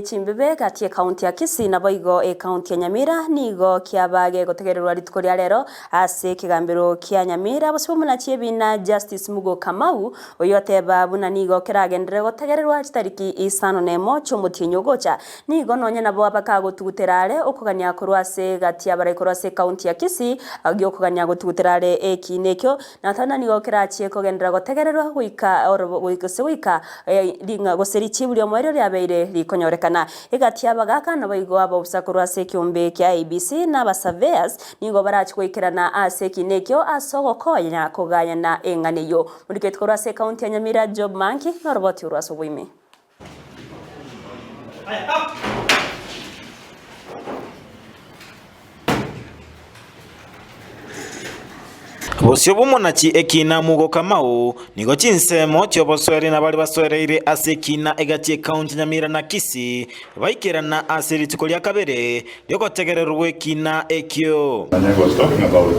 Chimbibe gati y'Ekaunti ya Kisii naboigo Ekaunti ya Nyamira nigo kiaba gegotegererwa rituko ria rero ase ekegambero kia Nyamira bosio bw'omonachi ebina Justice Mugo Kamau oyio oteba buna nigo keragenderere gotegererwa chitariki isano nemo chi'omotienyi ogocha. Nigo nonya nabo abakagotugutera are okogania korwa ase gati y'abarai korwa ase Ekaunti ya Kisii giokogania gotugutera are ekiina ekio Natana nigo kerachie kogenderera gotegererwa goika orobo gose goika ring'a gose richibu ri'omoerio riabeire rikonyorekana. Egati y'abagaaka naboigo abaofisa korwa ase ekeombe kia IEBC na abasurveyors nigo barache goikerana ase ekiina ekio ase ogokonya kogayana eng'ana eyio. Moriketi korwa ase ekaunti ya Nyamira Job Manki noroboti orwo ase oboime. Bosio bw'omonachi ekiina Mugo Kamau, nigo chinsemo chi'obosoeri na baria basoereire ase ekiina egati ekaunti Nyamira na Kisii baikerana ase rituko ria kabere riogotegererwa gw'ekiina ekio. And I was talking about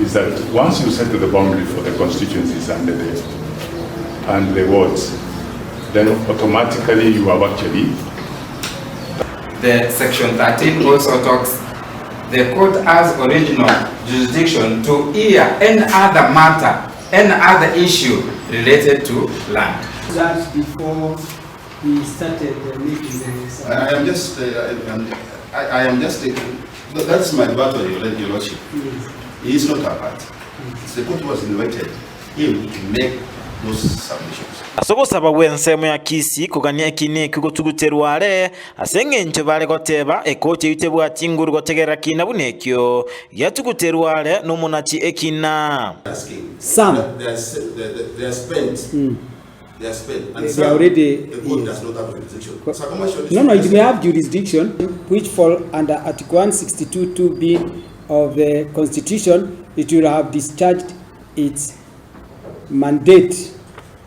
is that once you set the boundary for the constituencies and the, and the wards, then automatically you have actually The section 13 also talks the court has original jurisdiction to hear any other matter, any other issue related to land. That before we started making the I, I am just, I, am, I, I am just, that's my battle, Your, Your Lordship. Yes. He is not a party. It's the court was invited him to make those submissions. Ase ogosaba gw'ensemo ya Kisii kogania ekiina ekio gotuguterwa are, ase engencho bare goteba ekoti eyio tebwati nguru gotegerera kiina buna ekio, giatuguterwa are nomonachi ekiina. Some. They are, they, they are spent. They are spent. And They some, are already- the court yes. does not have jurisdiction. Circumvention No, no, it may have jurisdiction which fall under Article 162 2B of the Constitution. It will have discharged its mandate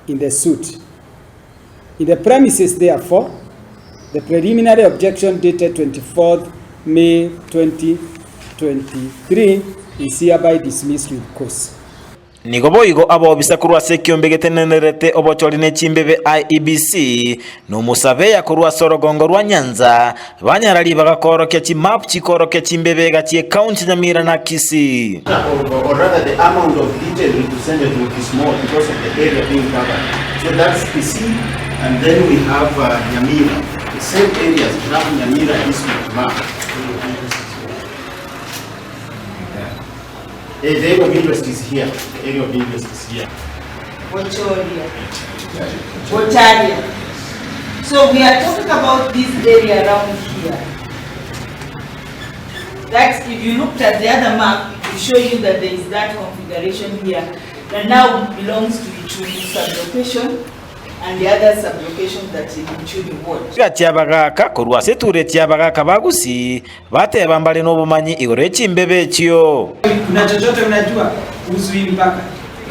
in the suit. In the premises, therefore, the preliminary objection dated 24th May 2023 is hereby dismissed with cause. Nigo boigo abobisa korwa ase ekiombe getenenerete obochori ne chimbebe IEBC, na omosabeya korwa ase orogongo rwa Nyanza, banyara ribaga koorokia chimap chikoorokia chimbebe egati y'ecounty Nyamira na Kisii. Or, or rather the amount of detail represented will be small because of the area being covered. So that's Kisii, and then we have Nyamira. The same areas, we have Nyamira district map. The area of interest is here. The area of interest is here. Bochoria. Bocharia. So we are talking about this area around here. That's, if you looked at the other map, it will show you that there is that configuration here that now belongs to Ichuni sublocation and the other sublocation that's in Ichuni ward. Gati y'abagaaka korwa ase etureti y'abagaaka ba Gusii bateba mbare nobomanyi igoro ye chimbebe echio. Kuna chochote unajua kuhusu hii mpaka?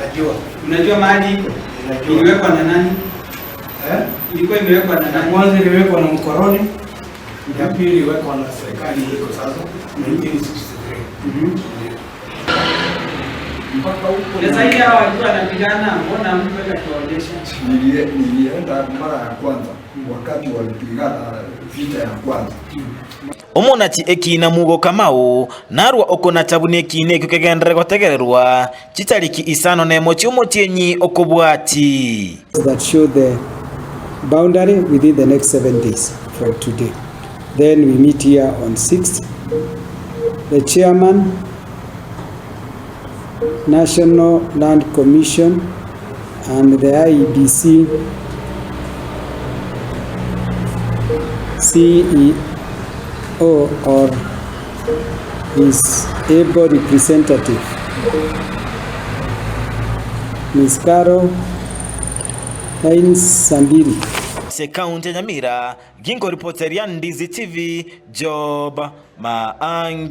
Najua. Unajua mahali iko? Najua. Iliwekwa na nani? Eh? Ilikuwa imewekwa na Ya nani? kwanza iliwekwa na mkoroni, ya pili iliwekwa na serikali iko sasa 1963. Ndio. Mpaka huko Na sasa hawa walikuwa wanapigana, mbona hamkuweza kuwaonyesha? Nilienda mara ya kwanza wakati walipigana vita ya kwanza. Omonachi ekiina Mugo Kamau narwa okonacha buna ekiina ekio kegenderere gotegererwa chitariki isano nemo chi'omotienyi okobwati. That show the boundary within the next 7 days from today. Then we meet here on 6th. The chairman, National Land Commission and the IEBC CEO or his able representative, Ms. Carol Hines Sambiri. Ase ekaunti ya Nyamira, Ginko ripoteria Ndizi TV, Job Maangi.